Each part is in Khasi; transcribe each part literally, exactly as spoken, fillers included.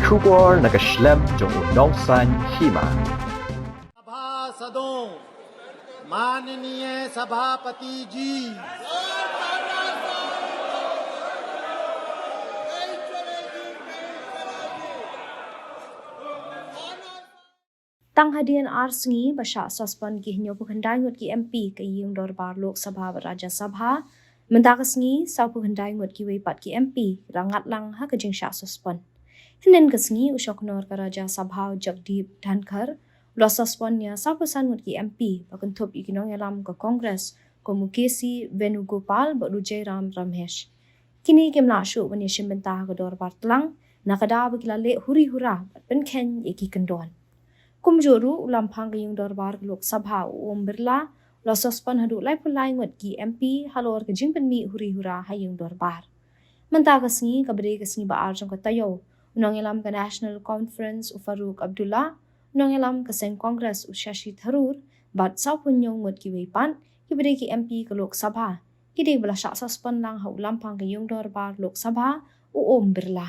Khubor na ka shlem jong u nongsan hima. सभा सदों, माननीय सभापति जी। Tang hadien ar sngi ba shah suspend ki hynñiewphew khyndai ngut ki M P ka ïing dorbar Lok Sabha bad Rajya Sabha, mynta ka sngi sawphew khyndai ngut kiwei pat ki M P ki la ngat lang ha ka jingshah suspend. Hynnin ka sngi u Shoknor ka Rajya Sabha u Jagdeep Dhankhar u la suspend ïa sawphew san ngut ki M P ba kynthup ïa ki nongïalam ka Congress kum u K C Venugopal bad u Jairam Ramesh. Kine kim lah shuh ban ïashim bynta ha ka dorbar tlang na ka daw ba ki la leh huri hura bad pynkheiñ ïa ki kyndon. Kumjuh ruh u lamphang ka ïing dorbar ka Lok Sabha u Om Birla u la suspend haduh laiphew lai ngut ki M P halor ka jingpynmih huri hura ha ïing dorbar. Mynta ka sngi kaba dei ka sngi ba ar jong ka taïew, u nongïalam ka National Conference u Farooq Abdullah, u nongïalam ka seng Congress u Shashi Tharoor bad sawphew hynñiew ngut kiwei pat kiba dei ki M P ka Lok Sabha ki dei ba la shah suspend lang ha u lamphang ka ïing dorbar Lok Sabha u Om Birla.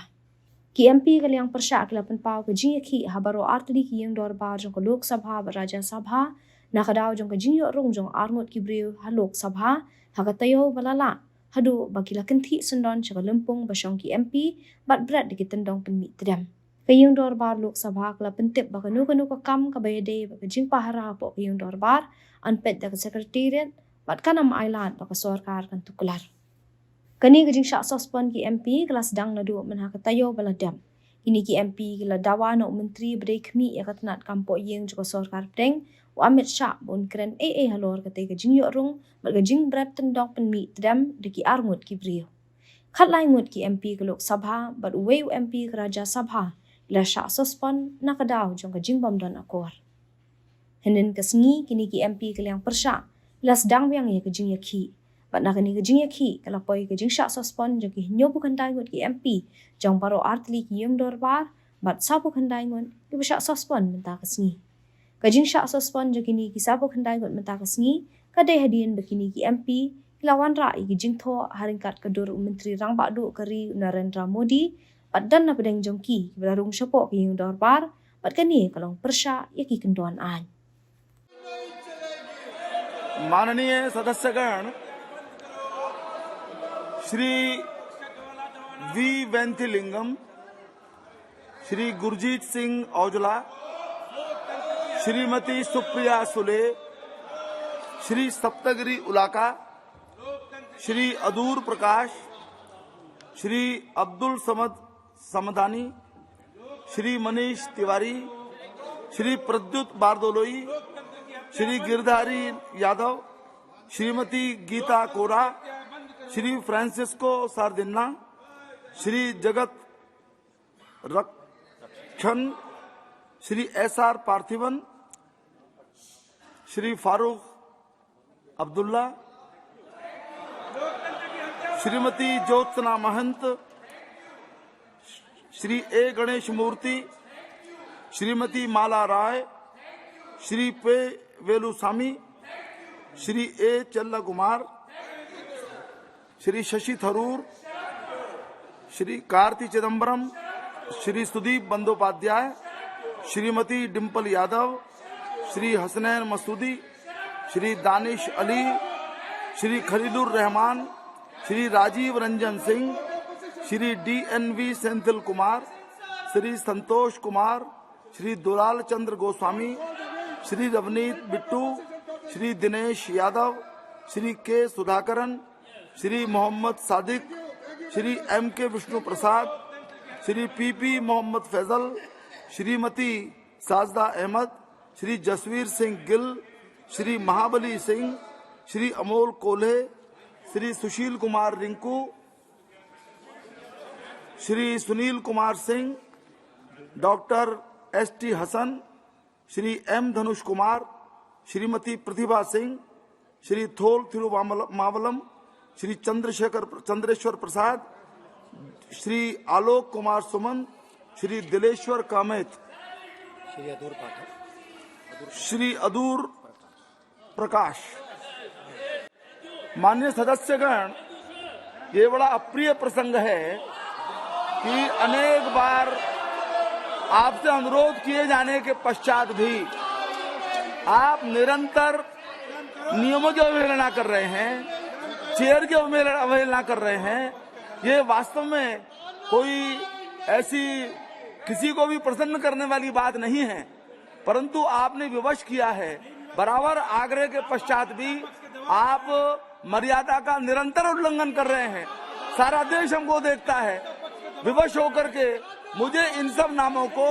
Ki M P ka liang pyrshah ki la pynpaw ka jingïakhih ha baroh artylli ki ïing dorbar jong ka Lok Sabha bad Rajya Sabha na ka daw jong ka jingïoh rung jong ar ngut ki briew ha Lok Sabha ha ka taïew ba la lah, haduh ba ki la kynthih syndon sha ka lympung ba shong ki M P bad bret da ki tyndong pynmih tdem. Ka ïing dorbar Lok Sabha ka la pyntip ba kano kano ka kam kaba ïadei bad ka jingpahara hapoh ka ïing dorbar yn peit da ka Secretariat bad kan ym ailad ba ka sorkar kan tuklar. Kane ka jingshah suspend ki M P ka la sdang naduh mynha ka taïew ba la dep. Kine ki M P ki la dawa na u Myntri ba dei khmih ïa ka tnat kam pohïing jong ka sorkar pdeng u Amit Shah ba un kren ei ei halor katei ka jingïoh rung bad ka jingbret tyndong pynmih tdem da ki ar ngut ki briew. Khatlai ngut ki M P ka Lok Sabha bad uwei u M P ka Rajya Sabha ki la shah suspend na ka daw jong ka jingbym don akor. Hynnin ka sngi kine ki M P ka liang pyrshah ki la sdang biang ïa ka jingïakhih bad na kane ka jingïakhih ka la poi ka jingshah suspend jong ki hynñiewphew khyndai ngut ki M P jong baroh artylli ki ïing dorbar bad sawphew khyndai ngut kiba shah suspend mynta ka sngi. Ka jingshah suspend jong kine ki sawphew khyndai ngut mynta ka sngi ka dei hadien ba kine ki M P ki la wanrah ïa ki jingthoh ha ryngkat ka dur u Myntri Rangbah Duh ka ri u Narendra Modi bad don na pdeng jong ki kiba la rung shapoh ka ïing dorbar bad kane ka long pyrshah ïa ki kyndon aiñ. माननीय सदस्यगण, श्री वी वेंथिलिंगम, श्री गुरजीत सिंह औजला, श्रीमती सुप्रिया सुले, श्री सप्तगिरी उलाका, श्री अदूर प्रकाश, श्री अब्दुल समद समदानी, श्री मनीष तिवारी, श्री प्रद्युत बारदोलोई, श्री गिरधारी यादव, श्रीमती गीता कोरा, श्री फ्रांसिस्को सारदिन्ना, श्री जगत रक्षन, Shri S R Parthivan, श्री फारूक अब्दुल्ला, श्रीमती ज्योत्सना महंत, श्री ए गणेश मूर्ति, श्रीमती माला राय, श्री पे वेलुसामी, श्री ए चेल्ला कुमार, श्री शशि थरूर, श्री Karti Chidambaram, Shri Sudip Bandyopadhyay, Shrimati Dimple Yadav, Shri Hasnain Masoodi, Shri Danish Ali, Shri Khalilur Rahman, Shri Rajiv Ranjan Singh, Shri D N V Senthil Kumar, Shri Santosh Kumar, Shri Dulal Chandra Goswami, Shri Ravneet Bittu, Shri Dinesh Yadav, Shri K Sudhakaran, Shri Mohammad Sadiq, Shri M K Vishnu Prasad, Shri P P Mohammed Faizal, Shrimati Sajda Ahmed, Shri Jasbir Singh Gill, Shri Mahabali Singh, Shri Amol कोल्हे, श्री Sushil Kumar Rinku, Shri Sunil Kumar Singh, doctor S T Hasan, Shri M Dhanush Kumar, Shrimati Pratibha Singh, Shri Thol Thirumavalavan, Shri Chandrashekhar, Chandreshwar Prasad, Shri Alok Kumar Suman, Shri Dileshwar Kamait, Shri Adoor Pathak, Shri Adoor Prakash. माननीय सदस्यगण, ये बड़ा अप्रिय प्रसंग है कि अनेक बार आपसे अनुरोध किए जाने के पश्चात भी आप निरंतर नियमों की अवहेलना कर रहे हैं, चेयर की अवहेलना अवहेलना कर रहे हैं। ये वास्तव में कोई ऐसी किसी को भी प्रसन्न करने वाली बात नहीं है, परंतु आपने विवश किया है। बराबर आग्रह के पश्चात भी आप मर्यादा का निरंतर उल्लंघन कर रहे हैं। सारा देश हमको देखता है। विवश होकर के मुझे इन सब नामों को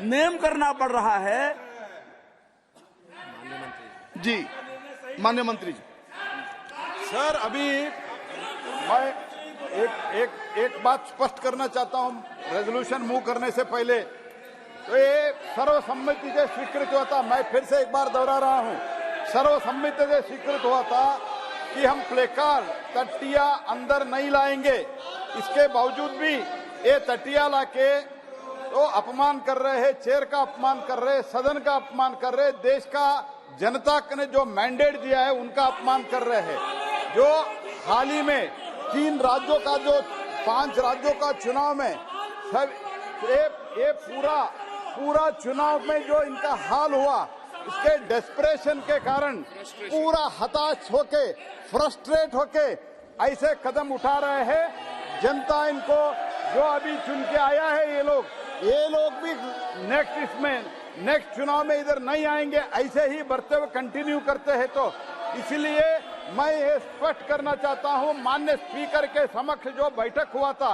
नेम करना पड़ रहा है। जी, माननीय मंत्री जी। सर, अभी मैं एक एक एक बात स्पष्ट करना चाहता हूं, रेजोल्यूशन मूव करने से पहले। तो ये सर्वसम्मति से स्वीकृत हुआ था। मैं फिर से एक बार दोहरा रहा हूं, सर्वसम्मति से स्वीकृत हुआ था कि हम प्लेकार्ड, तटिया अंदर नहीं लाएंगे। इसके बावजूद भी ये तटिया लाके तो अपमान कर रहे हैं, चेयर का अपमान कर रहे हैं, सदन का अपमान कर रहे हैं, देश का जनता ने जो मैंडेट दिया है उनका अपमान कर रहे हैं। जो हाल ही में तीन राज्यों का, जो पांच राज्यों का चुनाव में सब ये, ये पूरा पूरा चुनाव में जो इनका हाल हुआ, इसके डेस्परेशन के कारण पूरा हताश होके, फ्रस्ट्रेट होके ऐसे कदम उठा रहे हैं। जनता इनको जो अभी चुन के आया है, ये लोग ये लोग भी नेक्स्ट इसमें नेक्स्ट चुनाव में इधर नहीं आएंगे। ऐसे ही बढ़ते हुए कंटिन्यू करते हैं तो इसलिए मैं ये स्पष्ट करना चाहता हूं, माननीय स्पीकर के समक्ष जो बैठक हुआ था,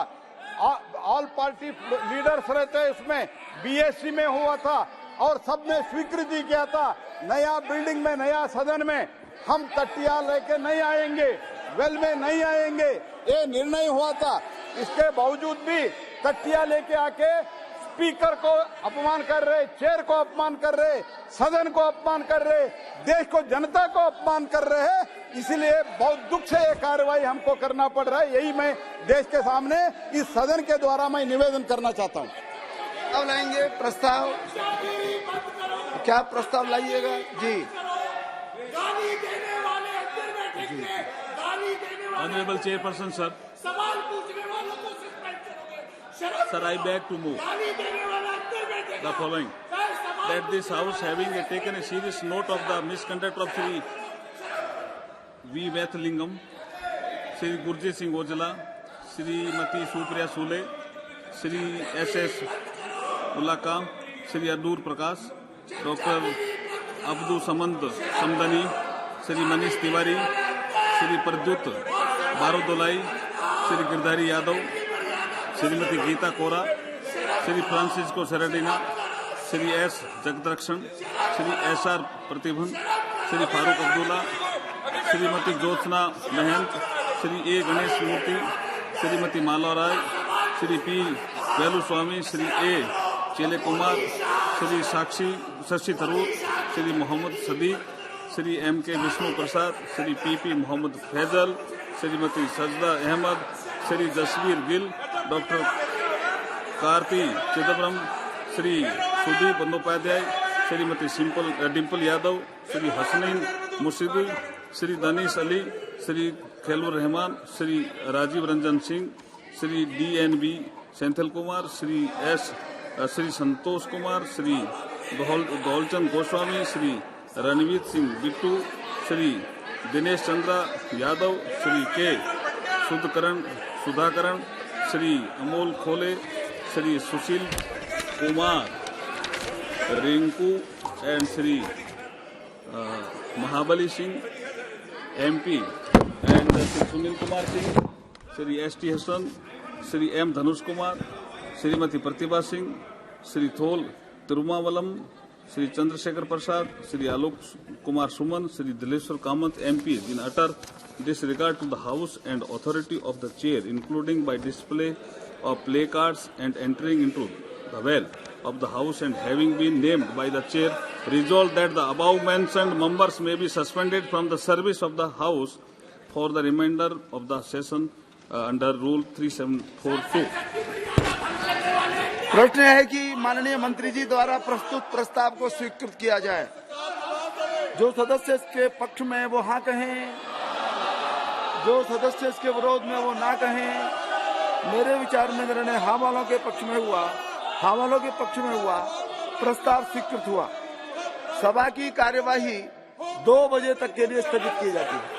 ऑल पार्टी लीडर्स रहते हैं उसमें, बीएसी में हुआ था और सबने स्वीकृति किया था। नया बिल्डिंग में नया सदन में हम तटिया लेके नहीं आएंगे, वेल में नहीं आएंगे, ये निर्णय हुआ था। इसके बावजूद भी तटिया लेके आके स्पीकर को अपमान कर रहे, चेयर को अपमान कर रहे, सदन को अपमान कर रहे, देश को, जनता को अपमान कर रहे हैं। इसलिए बहुत दुख से ये कार्रवाई हमको करना पड़ रहा है। यही मैं देश के सामने इस सदन के द्वारा मैं निवेदन करना चाहता हूँ। प्रस्ताव लाएंगे, प्रस्ताव। क्या प्रस्ताव लाइएगा जी? गाली देने वाले अंदर बैठे थे, गाली देने वाले ऑनरेबल चेयरपर्सन सर। सवाल पूछने वालों को सस्पेंड करोगे। शर्म sir, I beg to move. गाली देने वाला अंदर बैठे थे। The following. That this house having a taken a serious note of the misconduct of Shri V Vethlingam, Shri Gurjit Singh Ojala, Shrimati Supriya Sule, Shri S S Ulaka, Shri Adur Prakash, Doctor Abdu Samad Samdani, Shri Manish Tiwari, Shri Pradyut Barodolai, Shri Girdhari Yadav, Shrimati Geeta Kora, Shri Francisco Seradina, Shri S Jagdrakshan, Shri S R Pratibhan, Shri Farooq Abdullah, Shrimati Jyotsna Mahant, Shri A Ganesh Murthy, Shrimati Mala Rai, Shri P Veluswami, Shri A Chele Kumar, Shri Sakshi Shashi Tharoor, Shri Mohammad Sadiq, Shri M K Vishnu Prasad, Shri P P Mohammad Faisal, Shrimati Sajda Ahmad, Shri Jasbir Gill, Doctor Karti Chidambaram, Shri Sudip Bandyopadhyay, Shrimati Simple, uh, Dimple Yadav, Shri Hasnain Mushidi, Shri Danish Ali, Shri Khairur Rahman, Shri Rajiv Ranjan Singh, Shri D N B Senthil Kumar, Shri S, uh, Shri Santosh Kumar, Shri Dohol, Dolchand Goswami, Shri Ranvit Singh Bittu, Shri Dinesh Chandra Yadav, Shri K Sudhakaran, Sudhakaran, Shri Amol Khole, Shri Sushil Kumar Rinku, and Shri uh, Mahabali Singh, M P, and uh, Shri Sunil Kumar Singh, Shri S T Hassan, Shri M Dhanush Kumar, Shrimati Pratibha Singh, Shri Thol Tirumavallam, Shri Chandrasekhar Prasad, Shri Alok Kumar Suman, Shri Dileshwar Kamath, M P, in utter disregard to the House and authority of the Chair, including by display of placards and entering into the well of the House, and having been named by the Chair, resolved that the above mentioned members may be suspended from the service of the House for the remainder of the session, uh, under Rule three seven four two. प्रश्न है कि माननीय मंत्री जी द्वारा प्रस्तुत प्रस्ताव को स्वीकृत किया जाए। जो सदस्य इसके पक्ष में, वो हाँ कहें, जो सदस्य इसके विरोध में, वो ना कहें। मेरे विचार में निर्णय हाँ वालों के पक्ष में हुआ। हम वालों के पक्ष में हुआ, प्रस्ताव स्वीकृत हुआ। सभा की कार्यवाही दो बजे तक के लिए स्थगित की जाती है।